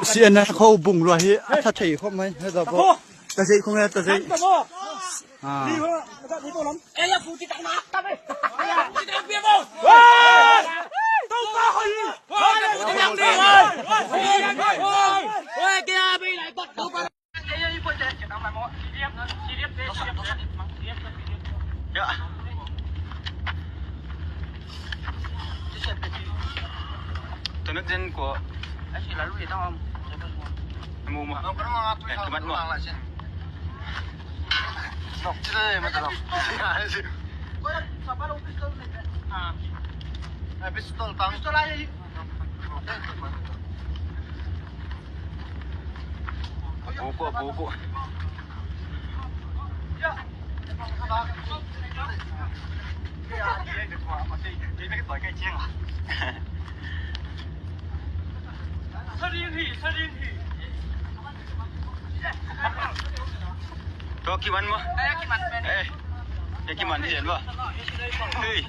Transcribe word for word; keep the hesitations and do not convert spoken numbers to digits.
Si an na kho bung lua hi a tha thei kho mai he da bo. Ta zei khong he ta zei. Ah. Tua nak zen ko. Mu ma. Eh, kamat ma. Pistol tang. Buku, buku. Tua kiman maw? Eh, tua kiman hi zen maw? Hei.